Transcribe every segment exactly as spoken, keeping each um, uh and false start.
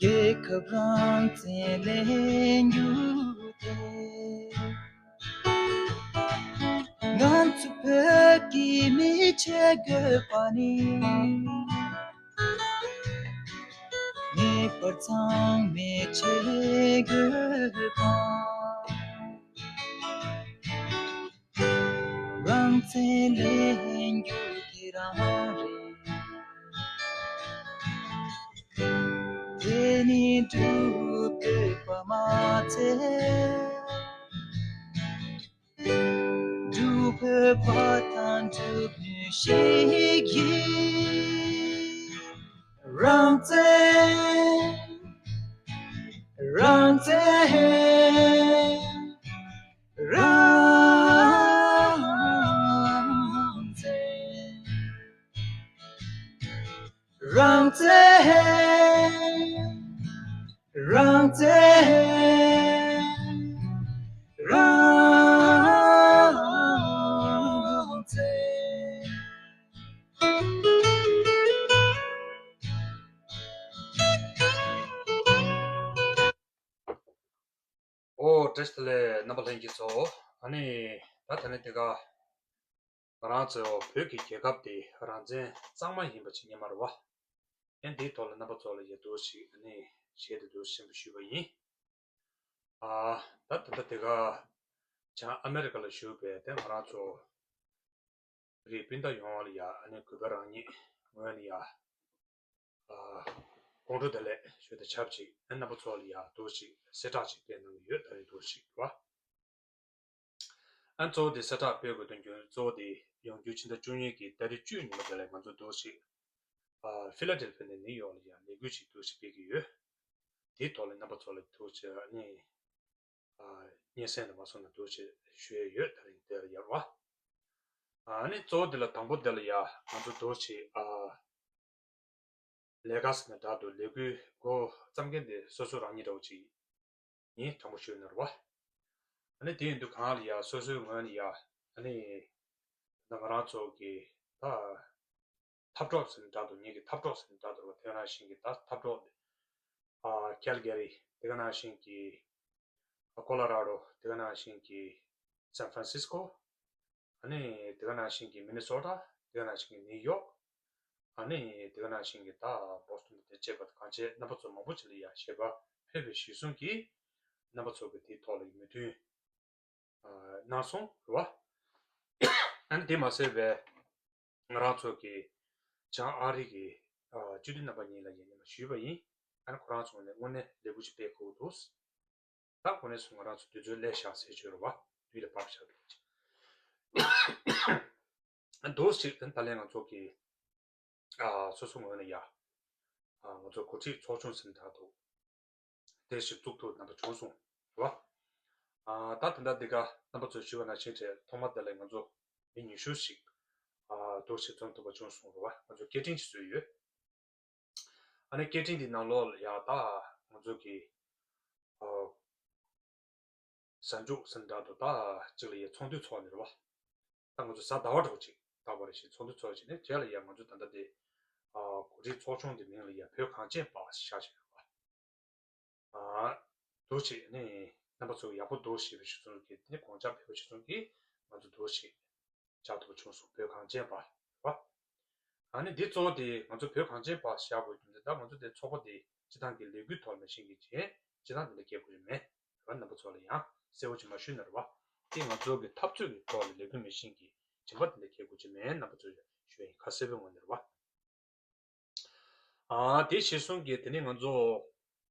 རྒྱལ་ཁབ་རང་བཙན་ལེན་རྒྱུ་དེ། ང་ཚོ་བོད་ཀྱི་མི་བྱེད་དགོས་པ་ནི། ངེས་པར་ཚང་མས་བྱེད་དགོས་པ། རང་བཙན་ལེན་རྒྱུ་དེ་རང་རེད། དེ་ནི་སྒྲུབ་དགོས་པ་མ་ཚད། སྒྲུབ་ཕོད་པ་དང་སྒྲུབ་ནུས་ཤིག་ཡིན། རང་བཙན། རང་བཙན། རང་བཙན། རང་བཙན། རང་བཙན། རང་བཙན། ཨོ། བཀྲ་ཤིས་བདེ་ལེགས། རྣམ་པ་ལྷན་རྒྱས་ཚོ། ཨ་ནི་ད་ད་ནི་དེ་ག་ང་རང་ཚོ་བོད་ཀྱི་རྒྱལ་ཁབ་དེ་རང་བཙན་གཙང་མ་ཡིན་པ་ཅིག་ཉན་མ་རེད་བ། ཨེ་འདིའི་ཐོག་ལ་རྣམ་པ་ཚོ་ལ་ཡ་འདུག་ཞིག་ཨ་ནི་བཤད་དེ་འདུག་ཞེས་པ་ཞུས་པ་ཡིན། ཨ་ད་ད་ལྟ་དེ་ག་བྱང་ཨ་མེ་རི་ཀ་ལ་བཞུགས་པའི་དེ་ང་རང་ཚོ་རིགས་སྤུན་ཟླ་ཡོངས་ལ་ཡ་ཨ་ནི་གུས་པ་རང་ཉིད་ངོས་ནས་ཡ། ཨ་དགོང་དྲོ་བདེ་ལེགས་ཞུ་དང་ཆབས་ཅིག་ཨ་རྣམ་པ་ཚོ་ལ་ཡ་འདུག་ཅིག་གསལ་བསྒྲགས་ཅིག་སྤེལ་གནང་གི་ཡོད། ད་རེས་འདུག་ཅིག་རེད་བ། ཨ་གཙོ་བོ་དེ་གསལ་བསྒྲགས་སྤེལ་དགོས་དོན་རྒྱུ་གཙོ་བོ་དེ་ཡོང་རྒྱུ་ཕྱི་ཟླ་བཅུ་གཉིས་ཀྱི་ཏ་རིག་བཅུ་ཉིན་མོ་དེ་ལ་ང་ཚོ་འདུག་ཅིག་ཨ་ཕི་ལ་ཌེལ་ཕི་ཡ་ནས་ནིའུ་ཡོག་ལ་ཡ་ལས་འགུལ་ཅིག་འདུག་ཅིག་སྤེལ་གི་ཡོད། དེའི་ཐོག་ལ་རྣམ་པ་ཚོ་ལ་འདུག་ཅིག་ཨ་ནི། ཨ་སྙན་སེང་དུ་མ་སོང་ན་འདུག་ཅེས་ཞུ་ཡས་ཡོད། ད་རིང་དེ་ལ་ཡར་བ། ཨ་ནི་གཙོ་བོ་འདི་ལ་དང་པོ་འདི་ལ་ཡ་ང་ཚོ་འདུག་ཅེས་ཨ་ལས་ཀ་ཟེར་ན་འདྲ་འདུག་ལས་འགུལ་འགོ་བརྩམས་མཁན་དེ་སོ་སོ་རང་ཉིད་འདྲ་བོ་ཅིག་ཡིན། དྲང་པོ་ཞུས་ན་རེད་བ། ཨ་ནི་དེ་ཡིན་དུས་གང་ལ་ཡ་སོ་སོའི་ངོས་ནས་ཡ་ཨ་ནི་ད་ང་རང་ཚོ་གི་ད། འཐབ་གྲོགས་ཟེར་ནས་འདྲ་འདུག་ངེད་ཀྱི་འཐབ་གྲོགས་ཟེར་ནས་འདྲ་འདུག་བ། དེ་ག་ནང་བཞིན་གྱི་ད་འཐབ་གྲོགས་ཨ་ཁེལ་གྷ་རི། དེ་ག་ནང་བཞིན་གྱི་ཨ་ཀོ་ལོ་ར་ཌོ། དེ་ག་ནང་བཞིན་གྱི་སན་ཧྥ་རན་སིས་ཀོ། ཨ་ནི་དེ་ག་ནང་བཞིན་གྱི་མི་ནི་སོ་ཊ། དེ་ག་ནང་བཞིན་གྱི་ནིའུ་ཡོག། ཨ་ནི་དེ་ག་ནང་བཞིན་གྱི་ད་བོ་སི་ཊོན་དང་དེ་བཅས་པ་གང་བྱས་རྣམ་པ་ཚོ་མང་པོ་ཅིག་ལ་ཡ་ཞལ་པར་ཕེབས་པའི་གཞིར་བཟུང་གིས་རྣམ་པ་ཚོ་གི་དེའི་ཐོག་ལ་མོས་མཐུན་གནང་སོང་རེད་བ། ཨ་ནི་དེ་མ་ཟད་པའི་ང་རང་ཚོ་གི་བྱང་ཨ་རི་གི་སྤྱི་འཐུས་རྣམ་པ་གཉིས་ལ་ཡིན་ནས་ཞུས་པ་ཡིན། ཨ་ནི་ཁོ་རང་ཚོ་ནས་དངོས་གནས་ལས་འགུལ་ཅིག་སྤེལ་དགོས་འདུག་ད་ཁོ་ནས་སུ་ང་རང་ཚོ་དུས་ཚོད་སླེབས་ཤག་ཟེར་བརྗོད་རེད་བ། དུས་ལ་བབས་ཤག་འདུག་ཅིག་ཨ་འདུག་ཅིག་ད་ལན་ང་ཚོ་གི་ཨ་སོ་སོ་ངོས་ནས་ཡ། ཨ་ང་ཚོ་འགོ་ཁྲིད་ཚོགས་ཆུང་ཟེར་ན་འདྲ་འདུག་དེ་ཞིག་བཙུགས་ཐུབ་རྣམ་པ་བྱུང་སོང་། རེད་བ། ཨ་ད་དེ་འདྲ་འདི་ག་རྣམ་པ་ཚོས་ཞུས་པ་ནང་བཞིན་རེད། ཐོག་མ་དེ་ལ་ང་ཚོ་མི་ཉི་ཤུ་ཞིག་ཨ་འདུག་ཞིག་འཛོམས་ཐུབ་པ་བྱུང་སོང་། རེད་བ། ང་ཚོ་སྐད་འཕྲིན་ཞིག་བཟོས་ཡོད། ཨ་ནི་སྐད་འཕྲིན་འདི་ནང་ལོགས་ལ་ཡ་ད་ང་ཚོ་གི་ཨ། གཟའ་མཇུག་ཟེར་འདྲ་འདུག་ད་གཅིག་ལ་ཡ་ཚོགས་འདུ་ཚོགས་ནི་རེད་བ། ད་ང་ཚོ་གཟའ་ཟླ་བ་འདྲ་བོ་ཅིག་ད་བར་ཞིག་ཚོགས་འདུ་ཚོགས་བྱས་ནས་དེ་ལ་ཡ་ང་ཚོ་ད་ལྟ་དེ་ཨ་འགོ་ཁྲིད་ཚོགས་ཆུང་དེ་མིང་ལ་ཡ་བོད་གངས་ཅན་པ་ཞེས་བྱ་ཞིག་རེད་བ། ཨ་འདུག་ཅིག་ནི་རྣམ་པ་ཚོ་ཡག་པོ་འདུག་ཞེས་པའི་ཞུ་ཚུལ་གྱིས་དེ་ནི་དགོངས་འཆར་ཕེབས་པ་ཞུ་ཚུལ་གྱིས་ང་ཚོ་འདུག་ཅིག་བཅར་ཐུབ་པ་བྱུང་སོང་། བོད་གངས་ཅན་པ་རེད་བ། ཨ་ནི་འདི་གཙོ་བོ་དེ་ང་ཚོ་བོད་གངས་ཅན་པ་བཞག་དགོས་རྒྱུ་མཚན་ད་ང་ཚོ་དེ་ཚོགས་པ་དེ་སྤྱི་བཏང་གི་ལས་འགུལ་ཐོག་མེ་ཤིང་གི་བྱས་སྤྱི་བཏང་དེ་འདྲ་སྐད་དགོས་ཀྱི་མེད་རེད་བ། རྣམ་པ་ཚོ་ལ་ཡང་གསལ་བོ་ཅིག་མ་ཞུས་ན་རེད་བ། དེ་ང་ཚོ་གི་འཐབ་རྩོད་ཀྱི་ཐོག་ལ་ལས་འགུལ་མེ་ཤིང་གི་བྱེད་པ་དེ་འདྲ་སྐད་དགོས་ཀྱི་མེད། རྣམ་པ་ཚོ་ལ་ཞུ་ཡ་ཡིན། ཁ་གསལ་པོའི་ངོས་ནས་རེད་བ། ཨ་དེ་གཞིར་བཟུང་གིས་དེ་ནས་ང་ཚོ་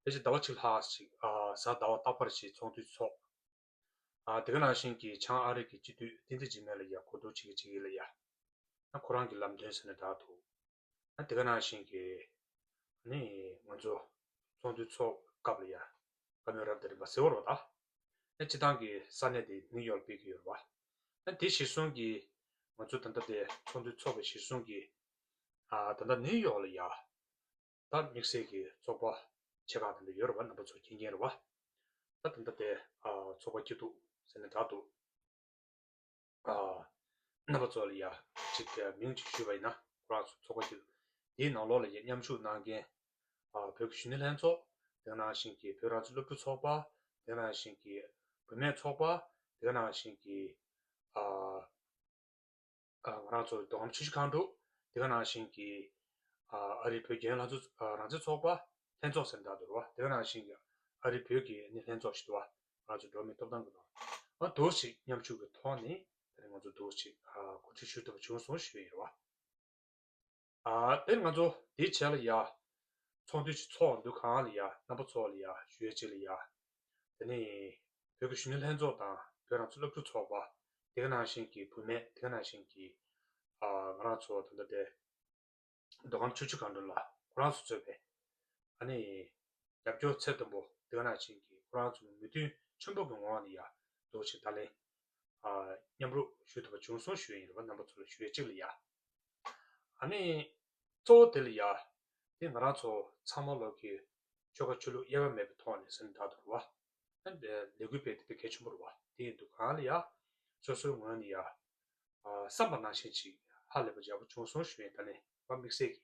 ཕལ་ཆེར་ཟླ་བ་གཅིག་ལྷག་ཞིག་ཨ་གཟའ་ཟླ་བ་རྟག་པར་ཞིག་ཚོགས་འདུ་ཚོགས། ཨ་དེ་ག་ནང་བཞིན་གྱི་བྱང་ཨ་རི་གི་སྤྱི་འཐུས་བསྟན་འཛིན་འཇིགས་མེད་ལ་ཡ་གོ་བསྡུར་བྱེད་ཀྱི་བྱེད་ཀྱི་ལ་ཡ། ཨ་ཁོ་རང་གི་ལམ་སྟོན་ཟེར་ན་འདྲ་འདུག་ཨ་དེ་ག་ནང་བཞིན་གྱི་ནི་ང་ཚོ་ཚོགས་འདུ་ཚོགས་སྐབས་ལ་ཡ་བཀའ་མོལ་རབ་དང་རིམ་པ་ཟེར་བ་རེད་བ་ད། ཨ་སྤྱི་བཏང་གི་ས་གནས་དེ་ནིའུ་ཡོག་སྤེལ་གྱི་ཡོད་རེད་བ། ཨ་དེ་གཞིར་བཟུང་གིས་ང་ཚོ་ད་ལྟ་དེ་ཚོགས་འདུ་ཚོགས་པའི་གཞིར་བཟུང་གིས་ཨ་ད་ལྟ་ནིའུ་ཡོག་ལ་ཡ། ད་དམིགས་བསལ་གྱི་ཚོགས་པ་ཆེ་ཁག་དེ་འདྲ་ཡོད་རེད་བ། རྣམ་པ་ཚོ་མཁྱེན་མཁན་རེད་བ། ད་དེ་འདྲ་དེ་ཨ་ཚོགས་པ་སྐྱིད་སྡུག་ཟེར་ནས་འདྲ་འདུག་ཨ་རྣམ་པ་ཚོ་ལ་ཡ་གཅིག་མིང་གཅིག་ཞུས་པ་ཡིན་ན་ཁོ་རང་ཚོ་ཚོགས་པ་སྐྱིད་སྡུག་དེའི་ནང་ལོགས་ལ་ཡ་མཉམ་ཞུགས་གནང་མཁན་ཨ་བོད་ཀྱི་གཞོན་ནུ་ལྷན་ཚོགས། དེ་ག་ནང་བཞིན་གྱི་བོད་རང་བཙན་སློབ་ཕྲུག་ཚོགས་པ། དེ་ག་ནང་བཞིན་གྱི་བུད་མེད་ཚོགས་པ། དེ་ག་ནང་བཞིན་གྱི་ཨ། ཨ། ང་རང་ཚོ་མདོ་ཁམས་ཆུ་བཞི་སྒང་དྲུག་དེ་ག་ནང་བཞིན་གྱི་ཨ། ཨ་རིའི་བོད་རྒྱལ་ཡོངས་ལྷན་ཚོགས། ཨ། རང་བཙན་ཚོགས་པ་ལྷན་ཚོགས་ཟེར་ན་འདྲ་འདུག་ར་བ། དེ་ག་ནང་བཞིན་གྱི་ཨ་རིའི་བོད་ཀྱི་ནི་ལྷན་ཚོགས་ཤིག་འདུག་བ། ང་ཚོ་འགྲོ་བ་མིའི་ཐོབ་ཐང་གི་ཐོག་ཨ་འདུག་ཞིག་མཉམ་ཞུགས་ཀྱི་ཐོག་ནས་དེ་ནས་ང་ཚོ་འདུག་ཞིག་ཨ། གོ་སྒྲིག་ཞུ་ཐུབ་པ་བྱུང་སོང་ཞུ་ཡི་རེད་བ། ཨ། དེ་ང་ཚོ་དེའི་རྗེས་ལ་ཡ། ཚོགས་འདུ་ཞིག་ཚོགས་འདུག་གང་ལ་ཡ། རྣམ་པ་ཚོ་ལ་ཡ་ཞུ་ཡས་ཅིག་ལ་ཡ། དེ་ནས་བོད་ཀྱི་གཞོན་ནུ་ལྷན་ཚོགས་དང་བོད་རང་བཙན་སློབ་ཕྲུག་ཚོགས་པ། དེ་ག་ནང་བཞིན་གྱི་བུད་མེད། དེ་ག་ནང་བཞིན་གྱི་ཨ། ང་རང་ཚོ་ད་ལྟ་དེ་མདོ་ཁམས་ཆུ་བཞི་སྒང་དྲུག་ལ་ཁོ་རང་ཚོ་གཙོས་པའི་ཨ་ནི་རྒྱབ་སྐྱོར་ཚད་མཐོན་པོ། དེ་ག་ནང་བཞིན་གྱི་ཁོ་རང་ཚོ་མོས་མཐུན་ཆེན་པོ་གི་ངང་ནས་ཡ་འདུག་ཞིག་ད་ལན་ཨ། མཉམ་རུབ་ཞུ་ཐུབ་པ་བྱུང་སོང་ཞུ་ཡས་ཡིན་རེད་བ། རྣམ་པ་ཚོ་ལ་ཞུ་ཡས་ཅིག་ལ་ཡ། ཨ་ནི་གཙོ་བོ་དེ་ལ་ཡ། དེ་ང་རང་ཚོ་ཚང་མ་ལོག་གི་ཆོལ་ཁ་ཆོས་ལུགས་དབྱེ་བ་མེད་པའི་ཐོག་ནས་ཟེར་ན་འདྲ་འདུག་རེད་བ། ཨ་ནི་ལས་འགུལ་སྤེལ་དེ་དཔེ་གལ་ཆེན་པོ་རེད་བ། དེ་ཡིན་དུས་གང་ལ་ཡ། སོ་སོའི་ངོས་ནས་ཡ། ཨ། བསམ་པ་ནང་བཞིན་ཅིག་ཧ་ལས་པ་ཡག་པོ་བྱུང་སོང་ཞུ་ཡས་ད་ལན་བ་དམིགས་བསལ་གྱི།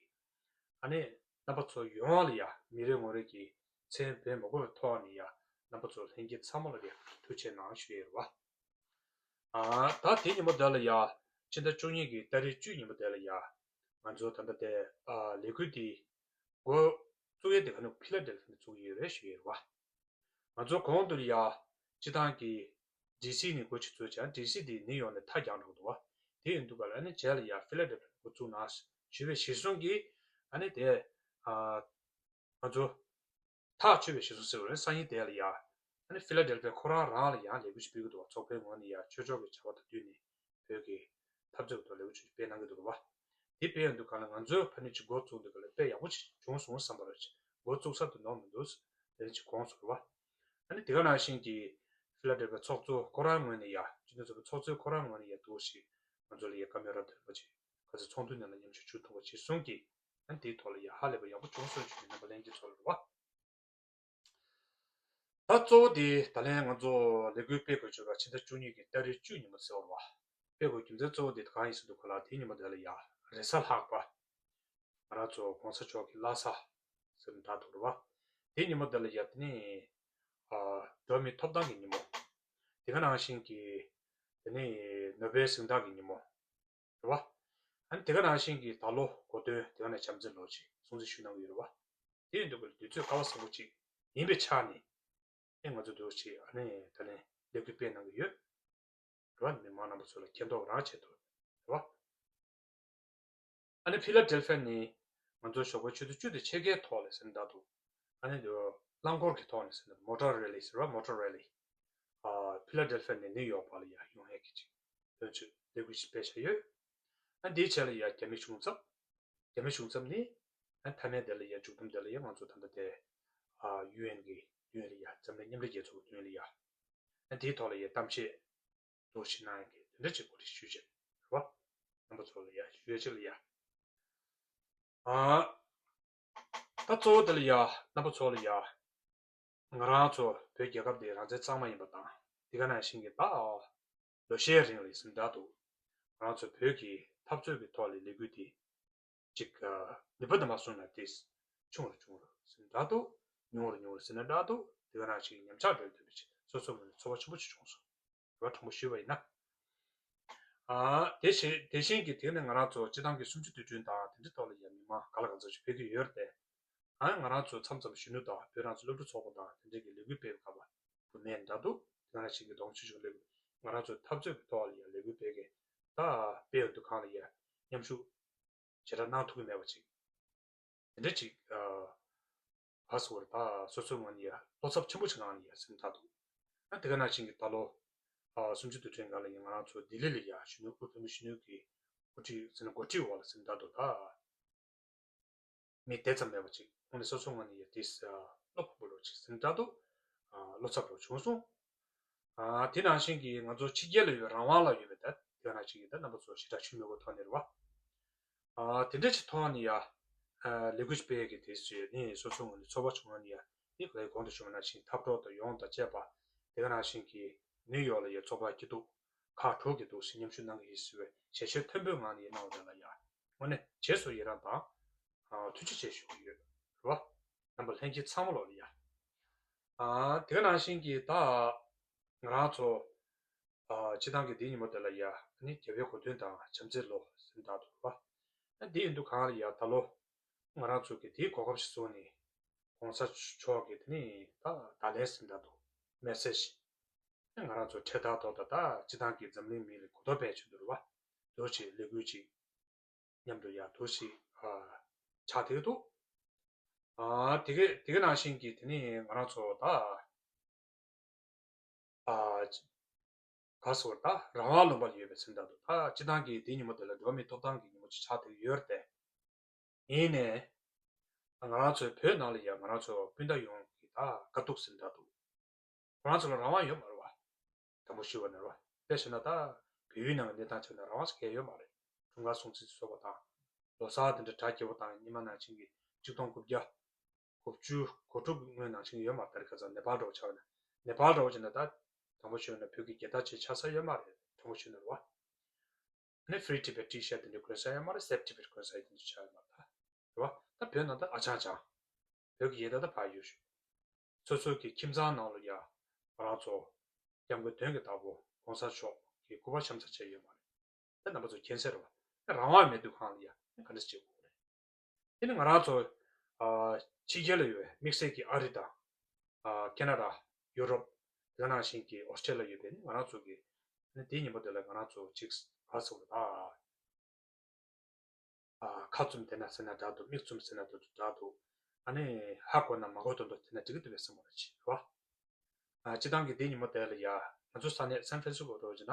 ཨ་ནི་རྣམ་པ་ཚོ་ཡོངས་ལ་ཡ་མི་རེ་ངོ་རེ་གི་མཚན་འབོད་མ་དགོས་པའི་ཐོག་ནས་ཡ། རྣམ་པ་ཚོ་ལྷན་རྒྱས་ཚང་མ་ལ་ཡ་ཐུགས་རྗེ་གནང་ཞུ་ཡས་རེད་བ། ཨ། ད་དེ་ཉིན་མོ་དེ་ལ་ཡ། ཕྱི་ཟླ་བཅུ་གཉིས་ཀྱི་ཏ་རིག་བཅུ་ཉིན་མོ་དེ་ལ་ཡ། ང་ཚོ་ད་ལྟ་དེ་ཨ། ལས་འགུལ་འདི་འགོ་བཙུགས་ཡས་དེ་ག་ནས་ཕི་ལ་ཌེལ་ཕི་ནས་བཙུགས་ཡོད་རེད་ཞུ་ཡས་རེད་བ། ང་ཚོ་གོང་དུ་ཡ། སྤྱི་བཏང་གི་ཌི་སི་ནས་འགོ་ཅིག་བཙུགས་ཀྱང་ཌི་སི་དེ་ནིའུ་ཡོག་ནས་ཐག་རྒྱང་འགྲོ་གི་འདུག་བ། དེ་ཡིན་དུས་ག་ལ་ཨ་ནི་རྗེས་ལ་ཡ་ཕི་ལ་ཌེལ་ཕི་ནས་འགོ་བཙུགས་གནང་ཞུས་པའི་གཞིར་བཟུང་གིས་ཨ་ནི་དེ་ཨ། ང་ཚོ་ཐག་ཆོད་པའི་གཞི་བཟུང་ཟེར་བ་རེད། སང་ཉིན་དེ་ལ་ཡ། ཨ་ནི་ཕི་ལ་ཌེལ་ཕི་ཡ་ཁོ་རང་རང་ལ་ཡང་ལས་འགུལ་ཞིག་སྤེལ་གྱི་འདུག་ཚོགས་པའི་ངོས་ནས་ཡ་ཆོས་ཕྱོགས་ཀྱི་བྱ་བ་དང་བསྟུན་ནས་བོད་ཀྱི་འཐབ་རྩོད་ཀྱི་ཐོག་ལས་འགུལ་ཞིག་སྤེལ་གནང་གི་འདུག་ག་བ། དེ་སྤེལ་ཡོང་དུས་ག་ལ་ང་ཚོའི་ཕ་ནི་ཅིག་འགོ་བཙུགས་འདུག་ག་ལ་དཔེ་ཡག་པོ་ཞིག་བྱུང་སོང་བསམ་པ་རེད། འགོ་བཙུགས་ས་དུ་ནོར་མི་འདུག་དེ་ནི་ཅིག་གོང་སོང་བ། ཨ་ནི་དེ་ག་ནང་བཞིན་གྱི་ཕི་ལ་ཌེལ་ཕི་ཡ་ཚོགས་གཙོ་ཁོ་རང་ངོས་ནས་ཡ། སྤྱི་མཐུན་ཚོགས་པའི་ཚོགས་གཙོ་ཁོ་རང་ངོས་ནས་ཡ་འདུག་ཞིག་ང་ཚོ་ལ་ཡ་བཀའ་མོལ་རབ་དང་རིམ་པ་ཅིག་ག་ཚོད་ཚོགས་འདུ་ནང་ལ་མཉམ་ཞུགས་ཞུ་ཐུབ་པ་ཇི་བཟུང་གིས་ཨ་ནི་དེའི་ཐོག་ལ་ཡ་ཧ་ལས་པ་ཡག་པོ་བྱུང་སོང་ཞུ་ནས་རྣམ་པ་ལྷན་རྒྱས་ཚོ་ལ་རེད་བ། ད་གཙོ་བོ་དེ་ད་ལན་ང་ཚོ་ལས་འགུལ་སྤེལ་དགོས་བྱུང་བ་ཕྱི་ཟླ་བཅུ་གཉིས་ཀྱི་ཏ་རིག་བཅུ་ཉིན་མོ་ཟེར་བ་རེད་བ། སྤེལ་དགོས་རྒྱུ་མཚན་གཙོ་བོ་དེ་གང་ཡིན་ཟེར་དུས་ག་ལ་དེ་ཉིན་མོ་དེ་ལ་ཡ་རེས་གཟའ་ལྷག་པ། ང་རང་ཚོ་གོང་ས་མཆོག་གི་བླ་གཟའ་ཟེར་ན་འདྲ་འདུག་རེད་བ། དེ་ཉིན་མོ་དེ་ལ་ཡ་དེ་ནི་ཨ། འགྲོ་བ་མིའི་ཐོབ་ཐང་གི་ཉིན་མོ། དེ་ག་ནང་བཞིན་གྱི་དེ་ནི་ནོ་བེལ་གཟེངས་རྟགས་ཀྱི་ཉིན་མོ། རེད་བ། ཨ་ནི་དེ་ག་ནང་བཞིན་གྱི་ད་ལོ་གོ་སྟོན་དེ་ག་ནས་བྱམས་བརྩེའི་ལོ་ཅིག་སྲུང་བརྩི་ཞུ་གནང་གི་ཡོད་རེད་བ། དེ་ཡིན་དུས་ཀྱི་དུས་ཚོད་སྐལ་བ་བཟང་པོ་ཅིག་ཡིན་པའི་ཆ་ནས་ཨེ་ང་ཚོ་འདུག་ཅིག་ཨ་ནི་ད་ནི་ལས་འགུལ་སྤེལ་གནང་གི་ཡོད། རེད་བ། མི་མང་རྣམ་པ་ཚོ་ལ་མཁྱེན་རྟོགས་རང་ཆེད་དུ་རེད་བ། ཨ་ནི་ཕི་ལ་ཌེལ་ཕི་ཡ་ནས་ང་ཚོ་ཞོགས་པ་ཆུ་ཚོད་བཅུ་དང་ཕྱེད་ཀའི་ཐོག་ལ་ཟེར་ན་འདྲ་འདུག་ཨ་ནི་རླངས་འཁོར་གྱི་ཐོག་ནས་ཟེར་ན་མོ་ཊར་རེ་ལི་ཟེར་བ། མོ་ཊར་རེ་ལི། ཨ། ཕི་ལ་ཌེལ་ཕི་ཡ་ནས་ནིའུ་ཡོག་བར་ལ་ཡ་ཡོང་ཡས་ཀྱི་ཅིག་དོན་ཚོད་ལས་འགུལ་ཞིག་སྤེལ་བྱས་ཡོད། ཨ། འདིའི་རྗེས་ལ་ཡ་རྒྱ་མི་གཞུང་ཚབ། རྒྱ་མི་གཞུང་ཚབ་ནས་ཨ་མཐའ་མའི་དེ་ལ་ཡ་མཇུག་བསྡོམས་དེ་ལ་ཡ་ང་ཚོ་ད་ལྟ་དེ་ཨ་ཡུ་ཨེན་གྱི་མདུན་ལ་ཡ་འཛམ་གླིང་མཉམ་འབྲེལ་རྒྱལ་ཚོགས་ཀྱི་མདུན་ལ་ཡ་ཨ་འདིའི་ཐོག་ལ་ཡ་གཏམ་བཤད་འདུག་ཞིག་གནང་ཡ་གི་དེ་འདྲ་ཅིག་གོ་སྒྲིག་ཞུས་བྱས་རེད་བ། རྣམ་པ་ཚོ་ལ་ཡ་ཞུ་ཡ་ཅིག་ལ་ཡ། ཨ། ད་གཙོ་བོ་དེ་ལ་ཡ་རྣམ་པ་ཚོ་ལ་ཡ། ང་རང་ཚོ་བོད་རྒྱལ་ཁབ་འདི་རང་བཙན་གཙང་མ་ཡིན་པ་དང་དེ་ག་ནང་བཞིན་གྱི་ད་ལོ་ཤས་རིང་ལ་ཟིན་བྲལ་དུ་ང་རང་ཚོ་བོད་ཀྱི་འཐབ་རྩོད་ཀྱི་ཐོག་ལ་ལས་འགུལ་འདི་ཅིག་ནུས་པ་འདི་མ་སོང་ན་དེ་ཆུང་རུ་ཆུང་རུ་ཟིན་བྲལ་དུ་ཉུང་རུ་ཉུང་རུ་ཟིན་བྲལ་དུ་དེ་ག་ནང་བཞིན་ཉམས་ཆག་འགྲོ་ཐུབ་པའི་ཆེད་སོ་སོ་ངོས་ནས་ཚོར་བ་ཆེན་པོ་ཅིག་བྱུང་སོང་། རེ་བ་དྲང་པོ་ཞུས་པ་ཡིན་ན། ཨ། དེ་བཞིན་དེ་བཞིན་གྱི་དེ་ནི་ང་རང་ཚོ་སྤྱི་བཏང་གི་གསུམ་བཅུ་དུས་དྲན་དང་དེ་འདྲའི་ཐོག་ལ་ཡང་མི་མང་ག་ལ་ག་ཚོད་ཅིག་ཕེབས་ཀྱི་ཡོད་རེད་དེ། ཨ། ང་རང་ཚོ་མཚམས་མཚམས་གཞོན་ནུ་དང་བོད་རང་བཙན་སློབ་ཕྲུག་ཚོགས་པ་དང་དེ་འདྲའི་གི་ལས་འགུལ་སྤེལ་བའི་སྐབས་བུད་མེད་འདྲ་འདུག་དེ་ག་ནང་བཞིན་གྱི་སྡོམ་ཆུང་ཆུང་ལས་འགུལ་ང་རང་ཚོ་འཐབ་རྩོད་ཀྱི་ཐོག་ལ་ཡང་ལས་འགུལ་སྤེལ་མཁན་ད་སྤེལ་ཡོང་དུས་གང་ལ་ཡང་མཉམ་ཞུགས་ཞེ་དྲག་གནང་ཐུབ་ཀྱི་མེད་པ་ཅིག་དེ་འདྲ་ཅིག་ཨ། ཧ་སོ་བར་ད་སོ་སོའི་ངོས་ནས་ཡ་བློ་འཚབ་ཆེན་པོ་ཞིག་ངང་ནས་ཡ་སེམས་ཐག་འདུག་ཨ། དེ་ག་ནང་བཞིན་གྱི་ད་ལོ་ཨ་གསུམ་བཅུ་དུས་དྲན་སྒང་ལ་ཡིན་ང་རང་ཚོ་ལྡི་ལི་ལ་ཡ་གཞོན་ནུ་དབུས་བོད་མི་གཞོན་ནུ་གི་འགོ་ཁྲིད་ཟེར་ན་འགོ་ཁྲིད་འོག་ལ་སེམས་ཐག་འདུག་ད་མི་དེ་ཙམ་མེད་པ་ཅིག་ཁོང་ནས་སོ་སོའི་ངོས་ནས་ཡ་དེ་ཨ་བློ་ཕམ་པོ་ལོ་ཅིག་སེམས་ཐག་འདུག་ཨ་བློ་འཚབ་པོ་བྱུང་སོང་། ཨ། དེ་ནང་བཞིན་གྱི་ང་ཚོ་ཕྱི་རྒྱལ་ལ་ཡོད་རང་དབང་ལ་ཡོད་པའི་ད་དེ་ནང་བཞིན་གྱི་ད་རྣམ་པ་ཚོ་ཞེ་དྲག་ཞུ་མི་དགོས་ཐོག་ནས་རེད་བ། ཨ། དེ་འདྲ་ཅིག་ཐོག་ནས་ཡ། ཨ། ལས་འགུལ་སྤེལ་གྱི་དེ་ཚོས་ནི་སོ་སོའི་ངོས་ནས་ཚོར་བ་བྱུང་བ་ནི་ཡ་ནི་གོང་དུ་ཞུས་པ་ནང་བཞིན་འཐབ་གྲོགས་དང་ཡོངས་དང་བཅས་པ་དེ་ག་ནང་བཞིན་གྱི་ནིའུ་ཡོག་ལ་ཡ་ཚོགས་པ་སྐྱིད་སྡུག་ཁག་དྲུག་གི་འདུག་སེ་མཉམ་ཞུགས་གནང་གི་ཡིན་ཟེར་བའི་ཞལ་བཞེས་མཐོན་པོའི་ངང་ནས་གནང་བ་དེ་ལ་ཡ་དངོས་གནས་རྗེས་སུ་ཡི་རང་དང་ཨ། ཐུགས་རྗེ་ཆེ་ཞུ་གི་ཡོད་རེད་བ། རྣམ་པ་ལྷན་རྒྱས་ཚང་མ་ལོག་ལ་ཡ། ཨ་དེ་ག་ནང་བཞིན་གྱི་ད་ང་རང་ཚོ་ཨ་སྤྱི་བཏང་གི་འདིའི་ཉིན་མོ་དེ་ལ་ཡ་ནི་རྒྱལ་བའི་གོ་སྟོན་དང་བྱམས་བརྩེའི་ལོ་ཟེར་ན་ད་དུ་རེད་པ། ཨ་འདི་ཡིན་དུས་གང་ལ་ཡ་ད་ལོ་ང་རང་ཚོ་གི་དེའི་གོ་སྐབས་ཤིག་བཟུང་ནས་༸གོང་ས་མཆོག་གི་དེ་ནི་ད་བརྡ་ལན་ཟེར་ན་ད་དུ་མེ་སེ་ཇི་ང་རང་ཚོ་འཕྲེད་དར་ཐོག་ད་ད་སྤྱི་བཏང་གི་འཛམ་གླིང་མི་ལ་གོ་རྟོགས་སྤེལ་ཆེད་དུ་རེད་པ། འདུག་ཅིག་ལས་འགུལ་ཅིག་མཉམ་དུ་ཡར་འདུག་ཅིག་ཨ་ཆགས་བསྡད་འདུག་ཨ་དེ་ག་དེ་ག་ནང་བཞིན་གྱི་དེ་ནི་ང་རང་ཚོ་ད་ཨ་ག་སོ་ད་རང་དབང་ལུང་པ་ལ་ཡོད་པའི་ཟེར་ན་ད་དུ་ད་སྤྱི་བཏང་གི་དེ་ཉིན་མོ་དེ་ལ་འགྲོ་བ་མིའི་ཐོབ་ཐང་གི་ཉིན་མོ་ཅིག་ཆགས་བསྡད་ཡོད་རེད་དེ། ཡིན་ནའི། ང་རང་ཚོའི་བོད་ནང་ལ་ཡང་ང་རང་ཚོ་སྤུན་ཟླ་ཡོངས་ཀྱི་ད་དཀའ་སྡུག་ཟེར་ན་ད་དུ། ང་རང་ཚོ་ལ་རང་དབང་ཡོད་མ་རེད་བ། དྲང་པོ་ཞུས་པ་ན་རེད་བ། དཔེ་བྱས་ན་ད་བལ་ཡུལ་ནང་གི་གནས་སྟངས་བྱས་ན་རང་དབང་ཟེར་མཁན་ཡོད་མ་རེད། འཁྲུངས་སྐར་སྲུང་བརྩི་ཚོགས་པ་དང་། ལོ་གསར་དེ་འདྲ་གྲ་རྒྱས་པོ་དང་སྔོན་མ་ནང་བཞིན་གྱི་ཆིག་སྟོང་དགུ་བརྒྱ་དགུ་བཅུ་གོ་དྲུག་སྔོན་ནང་བཞིན་ཡོད་མ་རེད། ད་རེས་ཁ་སང་ནེ་པཱལ་འདྲ་བོ་ཆགས་ན། ནེ་པཱལ་འདྲ་བོ་བྱས་ན་ད་དྲང་པོ་ཞུས་ན་བོད་ཀྱི་རྒྱལ་དར་ཅིག་འཕྱར་ས་ཡོད་མ་རེད། དྲང་པོ་ཞུས་ན་རེད་བ། ནི་Free Tibet T-shirt དེ་འདྲ་གོན་ས་ཡོད་མ་རེད། Save Tibet གོན་ས་ཡོད་དེ་འདྲ་ཆགས་ཡོད་མ་རེད་ད། རེད་བ། ད་བོད་ནང་ད་ཨ་ཅང་ཅང་། བོད་ཀྱི་ཡས་ད་ད་ཕར་ཡོད་ཞུ། སོ་སོ་གི་ཁྱིམ་ཚང་ནང་ལ་ཡ། ང་རང་ཚོ་སྐྱབས་མགོན་དོན་གྱི་བདག་པོ་༸གོང་ས་མཆོག་གི་སྐུ་པར་འཆམ་ས་བྱས་ཡོད་མ་རེད། ད་རྣམ་པ་ཚོ་མཁྱེན་གསལ་རེད་བ། ད་རང་དབང་མེད་དུས་གང་ལ་ཡ་ག་འདྲ་བྱེད་དགོས་རེད། དེ་ནི་ང་རང་ཚོ་ཨ་ཕྱི་རྒྱལ་ལ་ཡོད་པའི་དམིགས་བསལ་གྱི་ཨ་རི་དང་ཨ་ཁེ་ན་ཌ། ཡུ་རོབ། དེ་ག་ནང་བཞིན་གྱི་ཨོ་སི་ཀྲེ་ལི་ཡ་ཡོད་པའི་ནི་ང་རང་ཚོ་གི་ནི་དེའི་ཉིན་མོ་དེ་ལ་ང་རང་ཚོ་གཅིག་ག་རེ་ཟེར་དགོས་རེད་ད། ཨ་ཁ་བཙུམ་བསྡད་ན་ཟེར་ན་འདྲ་འདུག་མིག་བཙུམ་ཟེར་ན་འདྲ་འདུག་ཨ་ནི་ཧ་གོ་ན་མ་གོ་དོན་དུ་བསྡད་ན་འགྲིག་གི་འདུག་པས་བསམ་པ་ཅིག་རེད་བ། ཨ་སྤྱི་བཏང་གི་དེའི་ཉིན་མོ་དེ་ལ་ཡ་ང་ཚོ་ས་གནས་སན་ཧྥ་རན་སི་སྐོ་འགྲོ་བྱས་ན་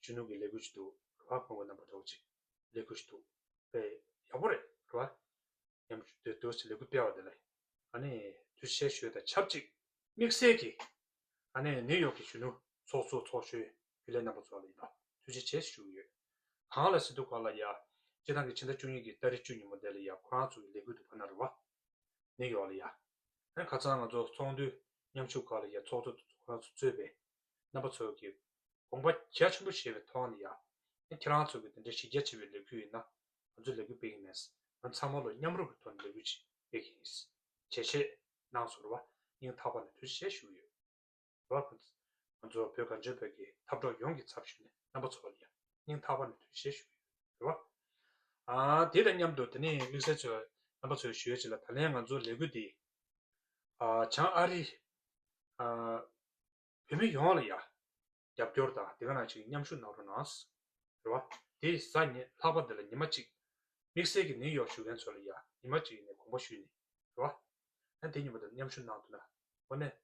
གཞོན་ནུ་གི་ལས་འགུལ་ཞིག་འདུག་རེད་བ། ཁོང་གི་རྣམ་པ་འདྲ་བོ་ཅིག་ལས་འགུལ་ཞིག་འདུག་དཔེ་ཡག་པོ་རེད་རེད་བ། མཉམ་དུ་འདུག་སེ་ལས་འགུལ་སྤེལ་བ་དེ་ལ་ཨ་ནི་ཐུགས་རྗེ་ཆེ་ཞུ་དང་ཆབས་ཅིག་དམིགས་བསལ་གྱི་ཨ་ནི་ནིའུ་ཡོག་གི་གཞོན་ནུ་ཚོགས་གཙོ་ཚོགས་གཞོན་རྒྱུན་ལས་རྣམ་པ་ཚོ་ལ་ཡིན་པ་ཐུགས་རྗེ་ཆེ་ཞུ་གི་ཡོད། གང་ལ་ཟེར་དུས་ག་ལ་ཡ། སྤྱི་བཏང་གི་ཕྱི་ཟླ་བཅུ་གཉིས་ཀྱི་ཏ་རིག་བཅུ་ཉིན་མོ་དེ་ལ་ཡ་ཁོ་རང་ཚོ་གི་ལས་འགུལ་དུ་ཕ་ན་རུ་བ། ནིའུ་ཡོག་ལ་ཡ། ཨ་ཁ་སང་ང་ཚོ་ཚོགས་འདུ་མཉམ་ཞུགས་སྐབས་ལ་ཡ་ཚོགས་གཙོ་ཁོ་རང་ཚོ་གཙོས་པའི་རྣམ་པ་ཚོ་གི་དགོངས་པ་རྒྱ་ཆེན་པོ་བཞེས་པའི་ཐོག་ནས་ཡ། ཨ་ཁྱེད་རང་ཚོ་གི་དེ་འདྲའི་གཞི་རྒྱ་ཆེ་བའི་ལས་འགུལ་ཡིན་ན་ང་ཚོ་ལས་འགུལ་སྤེལ་གྱི་མེད། ང་ཚང་མ་ལོ་མཉམ་རུབ་ཀྱི་ཐོག་ནས་ལས་འགུལ་ཅིག་སྤེལ་གྱི་ཡིན། ཞལ་བཞེས་གནང་སོང་རུ་བ། སྙིང་ཐག་པ་ནས་ཐུགས་རྗེ་ཆེ་ཞུ་གི་ཡོད། རེད་བ། ང་ཚོ་བོད་གངས་ཅན་བོད་ཀྱི་འཐབ་གྲོགས་ཡོངས་ཀྱི་ཚབ་ཞུས་ནས་རྣམ་པ་ཚོ་ལ་ཡང་སྙིང་ཐག་པ་ནས་ཐུགས་རྗེ་ཆེ་ཞུ་གི་ཡོད་རེད་བ། ཨ་དེ་དང་མཉམ་དུ་དེ་ནས་དམིགས་བསལ་ཚོས་རྣམ་པ་ཚོས་ཞུ་ཡས་ཅིག་ལ་ད་ལན་ང་ཚོ་ལས་འགུལ་འདི་ཨ་བྱང་ཨ་རི་ཨ་བོད་མི་ཡོངས་ལ་ཡང་རྒྱབ་སྐྱོར་དང་དེ་ག་ནང་བཞིན་མཉམ་ཞུགས་གནང་རོགས་གནང་། རེད་བ། དེ་གཟའ་ཉི་ལྷག་པ་འདི་ལ་ཉི་མ་གཅིག་དམིགས་བསལ་གྱི་ནིའུ་ཡོག་བཞུགས་མཁན་ཚོ་ལ་ཡང་ཉི་མ་གཅིག་ནས་དགོངས་པ་ཞུས་ནས་རེད་བ། ཨ་དེ་ཉིན་མོ་དེར་མཉམ་ཞུགས་གནང་ཐུབ་ན་དངོས་གནས་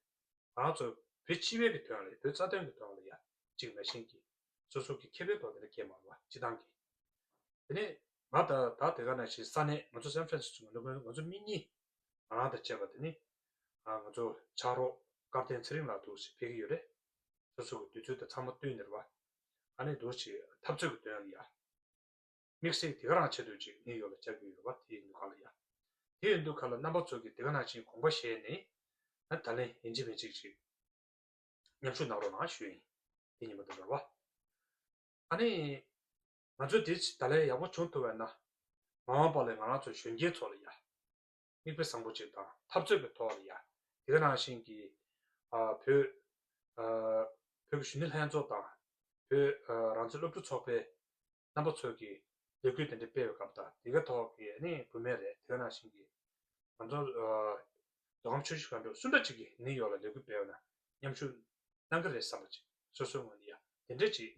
ང་རང་ཚོ་བོད་སྤྱི་པའི་གི་དོན་ལ་བོད་རྩ་དོན་གྱི་དོན་ལ་ཡ་གཅིག་ནང་བཞིན་གྱི་སོ་སོ་གི་ཁེ་ཕན་ཐོག་དེ་འདྲ་སྐྱེལ་མ་རེད་བ་སྤྱི་བཏང་གི། དེ་ནས་ང་ད་ད་དེ་ག་ནང་བཞིན་ས་གནས་ང་ཚོ་སན་ཧྥ་རན་སི་སྐོ་ནང་ང་ཚོ་མི་གཉིས་ང་རང་དང་བཅས་པ་དེ་ནི་ང་ཚོ་ཕྱག་རོགས་སྐལ་ལྡན་ཚེ་རིང་ལགས་འདུག་སེ་ཕེབས་ཀྱི་ཡོད་རེད། སོ་སོ་གི་དུས་ཚོད་དང་ཚང་མ་བསྟུན་ནས་རེད་བ། ཨ་ནི་འདུག་སེ་འཐབ་རྩོད་ཀྱི་དོན་ལ་ཡ། དམིགས་བསལ་དེ་ག་རང་ཆེད་དུ་ཅིག་ནིའུ་ཡོག་ལ་བཅར་གྱི་ཡོད་རེད་བ། དེ་ཡིན་དུས་ག་ལ་ཡ། དེ་ཡིན་དུས་ག་ལ་རྣམ་པ་ཚོ་གིས་དེ་ག་ནང་བཞིན་དགོངས་པ་བཞེས་ནས་ཨ་ད་ལན་ཡིན་གཅིག་མིན་གཅིག་ཅིག་མཉམ་ཞུགས་གནང་རོགས་གནང་ཞུ་ཡིན། དེ་ཉིན་མོ་དེ་རེད་བ། ཨ་ནི། ང་ཚོས་དེ་ད་ལན་ཡག་པོ་བྱུང་ཐུབ་པ་ཡིན་ན། མ་འོངས་པ་ལ་ང་རང་ཚོའི་གཞོན་སྐྱེས་ཚོ་ལ་ཡ། མིག་དཔེ་བཟང་པོ་ཅིག་དང་འཐབ་རྩོད་ཀྱི་ཐོག་ལ་ཡ། དེ་ག་ནང་བཞིན་གྱི། ཨ་བོད། ཨ་བོད་ཀྱི་གཞོན་ནུ་ལྷན་ཚོགས་དང་། བོད་ཨ་རང་བཙན་སློབ་ཕྲུག་ཚོགས་པའི་རྣམ་པ་ཚོས་ཀྱི་ལས་འགུལ་དེ་འདྲ་སྤེལ་བའི་སྐབས་དང་དེ་ག་ཐོག་གི་ནི་བུད་མེད་རེད། དེ་ག་ནང་བཞིན་གྱི། ང་ཚོ། ཨ་མདོ་ཁམས་ཆུ་བཞི་སྒང་དྲུག་སུ་འདྲ་ཅིག་གིས་ནིའུ་ཡོག་ལ་ལས་འགུལ་སྤེལ་བ་ན་མཉམ་ཞུགས་གནང་གི་རེད་བསམ་པ་ཅིག་སོ་སོའི་ངོས་ནས་ཡ་དེ་འདྲ་ཅིག་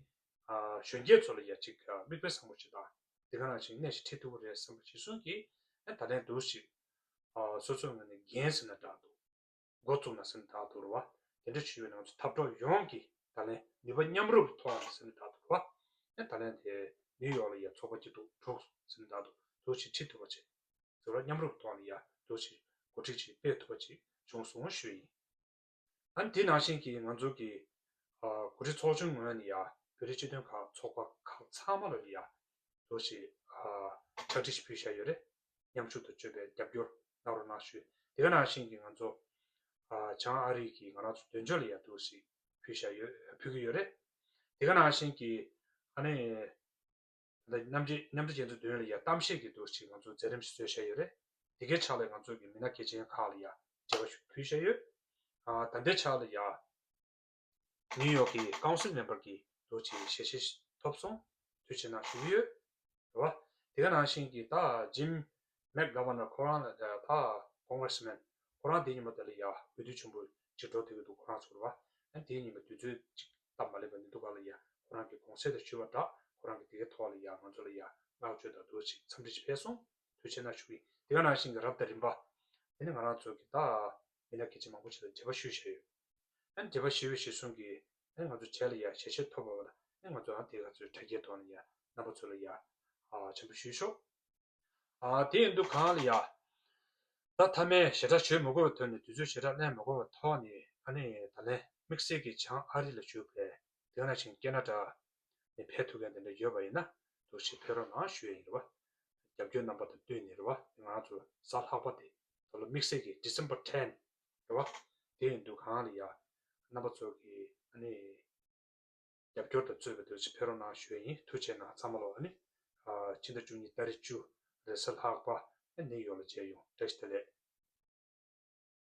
ཨ་གཞོན་སྐྱེས་ཚོ་ལ་ཡ་ཅིག་ཨ་མིག་དཔེ་བཟང་པོ་ཅིག་དང་དེ་ག་ནང་བཞིན་གནས་ཤིག་ཁྲིད་ཐུབ་ཀྱི་རེད་བསམ་པ་ཅིག་གསུང་གི། ཨ་ད་ལན་འདུག་ཅིག་ཨ་སོ་སོའི་ངོས་ནས་འགན་ཟེར་ན་འདྲ་འདུག་འགོ་བཙུགས་ན་ཟེར་ན་ད་དུ་རེད་བ། དེ་འདྲ་བྱས་པའི་ནང་ཚོ་འཐབ་གྲོགས་ཡོངས་ཀྱི་ད་ལན་ནུས་པ་མཉམ་རུབ་ཀྱི་ཐོག་ནས་ཟེར་ན་ད་དུ་རེད་བ། ཨ་ད་ལན་དེ་ནིའུ་ཡོག་ལ་ཡ་ཚོགས་པ་སྐྱིད་སྡུག་དྲུག་ཟེར་ན་ད་དུ་འདུག་ཅིག་ཁྲིད་ཐུབ་པ་བྱས། ཟུར་པ་མཉམ་རུབ་ཐོག་ནས་ཡ་འདུག་ཅིག་གོ་སྒྲིག་ཅིག་སྤེལ་ཐུབ་པ་ཅིག་བྱུང་སོང་ཞུ་ཡིན། ཨ་ནི་དེ་ནང་བཞིན་གྱི་ང་ཚོ་གི་ཨ་གོ་སྒྲིག་ཚོགས་ཆུང་ངོས་ནས་ཡ་བོད་རིགས་སྤྱི་མཐུན་ཁག་ཚོགས་པ་ཁག་ཚང་མ་ལ་ཡ་འདུག་ཅིག་ཨ་ཕྱག་བྲིས་ཤིག་ཕུལ་བཞག་ཡོད་རེད། མཉམ་ཞུགས་དང་སྤྱོད་པའི་རྒྱབ་སྐྱོར་གནང་རོགས་གནང་ཞུ། དེ་ག་ནང་བཞིན་གྱི་ང་ཚོ་ཨ་བྱང་ཨ་རི་གི་ང་རང་ཚོ་དོན་གཅོད་ལ་ཡ་འདུག་ཅིག་ཕུལ་བཞག་ཡོད་ཕུལ་གྱི་ཡོད་རེད། དེ་ག་ནང་བཞིན་གྱི་ཨ་ནི། ད་མཉམ་འབྲེལ་མཉམ་འབྲེལ་རྒྱལ་ཚོགས་མདུན་ལ་ཡ་གཏམ་བཤད་ཀྱི་འདུག་ཅིག་ང་ཚོ་མཛད་རིམ་ཞིག་བཟོས་བཞག་ཡོད་རེད། དེ་གའི་ཕྱག་ལས་ང་ཚོ་གི་མི་སྣ་གལ་ཆེན་ཁག་ལ་ཡ་འབྲེལ་བ་ཞུ་ཕུལ་བཞག་ཡོད། ཨ་ད་ལྟའི་ཆ་ལ་ཡ། ནིའུ་ཡོག་གི་ཀའུན་སིལ་མེམ་བར་གྱི་འདུག་ཅིག་ཞལ་བཞེས་ཐོབ་སོང་། ཐུགས་རྗེ་གནང་ཞུ་གི་ཡོད། རེད་བ། དེ་ག་ནང་བཞིན་གྱི་ད་ཇིམ་མེག་གྷ་ཝར་ནར་ཁོ་རང་ལ་ད་ཀོང་གྷི་རེ་སི་མེན་ཁོ་རང་དེ་ཉིན་མོ་དེ་ལ་ཡ་འོས་བསྡུ་ཆེན་པོ་ཅིག་འགྲོ་ཐུབ་ཀྱི་འདུག་ཁོ་རང་ཚོ་རེད་བ། ཨ་དེ་ཉིན་མོ་དུས་ཚོད་ཅིག་སྟབས་མ་ལེགས་པ་ནི་འདུག་ག་ལ་ཡ་ཁོ་རང་གི་དགོངས་སེལ་དང་ཞུས་པ་འདྲ་ཁོ་རང་གི་དེ་གའི་ཐོག་ལ་ཡ་ང་ཚོ་ལ་ཡ་བསྔགས་བརྗོད་དང་འདུག་ཅིག་འཚམས་འདྲི་ཅིག་ཕེབས་སོང་། ཐུགས་རྗེ་གནང་ཞུ་གི་ཡིན། དེ་ག་ནང་བཞིན་གྱི་རབ་དང་རིམ་པ། དེ་ནི་ང་རང་ཚོ་གི་ད་མི་སྣ་སྐད་ཆ་མང་པོ་ཞིག་ལ་མཇལ་བ་ཞུས་བཞག་ཡོད། ཨ་ནི་དེ་པ་ཞི་བའི་ཞི་གསུང་གིས་ཨ་ནི་ང་ཚོ་རྗེས་ལ་ཡ་ཞལ་བཞེས་ཐོབ་པ་ལ་ཨ་ནི་ང་ཚོ་ཨ་དེ་ག་ཚོའི་དྲ་རྒྱའི་ཐོག་ནས་ཡ་རྣམ་པ་ཚོ་ལ་ཡ་ཨ་ཆེན་པོ་ཞུས་ཤོག་ཨ་དེ་ཡིན་དུས་གང་ལ་ཡ། ད་མཐའ་མའི་ཞེ་དྲག་བྱེད་མི་དགོས་པའི་ཐོག་ནས་དུས་ཚོད་ཞེ་དྲག་གནས་མི་དགོས་པའི་ཐོག་ནས་ཨ་ནི་ད་ལན་དམིགས་བསལ་གྱི་བྱང་ཨ་རི་ལ་བཞུགས་པའི་དེ་ག་ནང་བཞིན་ཁེ་ན་ཌ་ནས་ཕེབས་ཐུབ་མཁན་དེ་འདྲ་ཡོད་པ་ཡིན་ན་འདུག་ཅིག་ཕེབས་རོགས་གནང་ཞུ་ཡ་ཡིན་རེད་བ། རྒྱབ་སྐྱོར་རྣམ་པ་དང་བསྟུན་ནས་རེད་བ། ང་རང་ཚོ་གཟའ་ལྷག་པ་དེ་ད་ལོ་དམིགས་བསལ་གྱི་December ten རེད་བ། དེ་ཡིན་དུས་གང་ལ་ཡ། རྣམ་པ་ཚོ་གི་ཨ་ནི། རྒྱབ་སྐྱོར་དང་གཙོས་པའི་དུས་ཚོད་ཕེབས་རོགས་གནང་ཞུ་ཡ་ཡིན། ཐུགས་རྗེ་གནང་ཚང་མ་ལོ། ཨ་ནི། ཕྱི་ཟླ་བཅུ་གཉིས་ཏ་རིག་བཅུ་རེས་གཟའ་ལྷག་པ་ཨ་ནི་ཡོད་ལ་མཇལ་ཡོང་། བཀྲ་ཤིས་བདེ་ལེགས།